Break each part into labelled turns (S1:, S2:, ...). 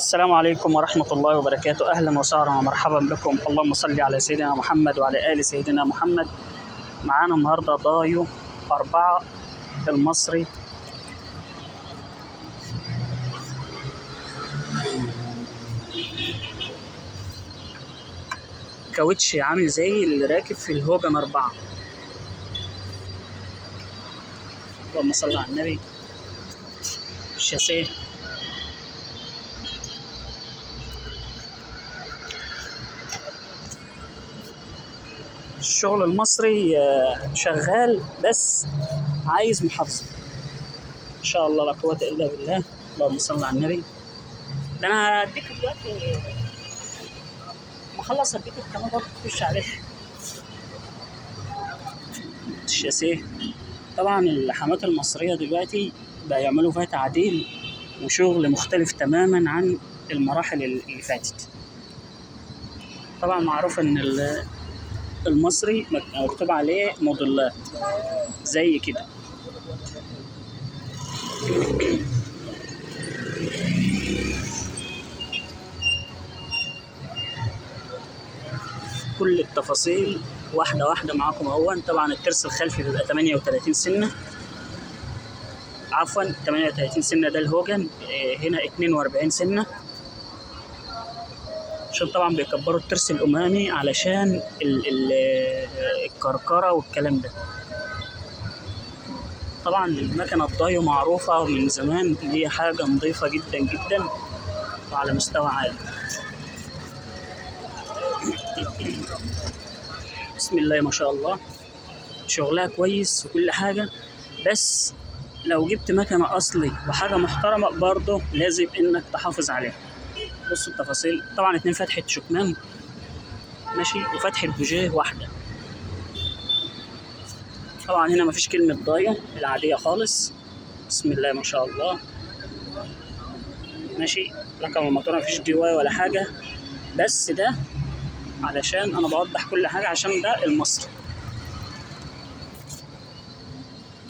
S1: السلام عليكم ورحمة الله وبركاته. أهلا وسهلا ومرحبا بكم. اللهم صل على سيدنا محمد وعلى آل سيدنا محمد. معانا النهاردة دايو 4 المصري. كاوتش عامل زي اللي راكب في الهوجن 4. اللهم صل على النبي. الشاسيه الشغل المصري شغال، بس عايز محافظة ان شاء الله. لا قوة الا بالله. اللهم صل على النبي. ده انا هديك دلوقتي ما اخلص هديك القناة برضه تخش عليها. الشاسيه طبعا اللحامات المصرية دلوقتي بقى يعملوا فيها تعديل وشغل مختلف تماما عن المراحل اللي فاتت. طبعا معروف ان المصري مكتوب عليه موديلات زي كده. كل التفاصيل واحدة واحدة معاكم اهو. طبعا الترس الخلفي بيبقى 38 سنة، عفوا 38 سنة ده الهوجن، هنا 42 سنة، عشان طبعا بيكبروا الترس الأمامي علشان الكركرة والكلام ده. طبعا المكنة الدايو معروفة من زمان إن هي حاجة نظيفة جدا جدا وعلى مستوى عالي. بسم الله ما شاء الله، شغلها كويس وكل حاجة. بس لو جبت مكنة أصلي وحاجة محترمة برضه لازم إنك تحافظ عليها. بصوا التفاصيل. طبعا 2 فتحة شكمان ماشي، وفتحة بوجيه واحدة. طبعا هنا مفيش كلمة دايو العادية خالص. بسم الله ما شاء الله ماشي. رقم الموتور مفيش دي واي ولا حاجة، بس ده علشان أنا بوضح كل حاجة عشان ده المصري.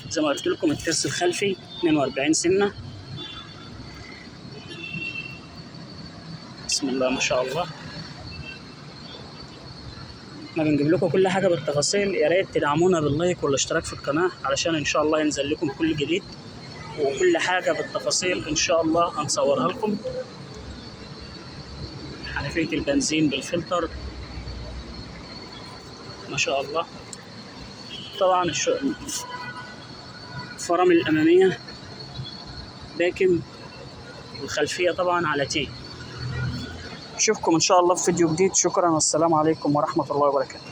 S1: زي ما قلت لكم الترس الخلفي 42 سنة. بسم الله ما شاء الله. احنا بنجيب لكم كل حاجة بالتفاصيل. يا ريت تدعمونا باللايك والاشتراك في القناة علشان ان شاء الله ينزل لكم كل جديد وكل حاجة بالتفاصيل ان شاء الله هنصورها لكم. حنفية البنزين بالفلتر ما شاء الله. طبعا الفرامل الأمامية باكم، والخلفية طبعا على تي. اشوفكم ان شاء الله في فيديو جديد. شكرا والسلام عليكم ورحمة الله وبركاته.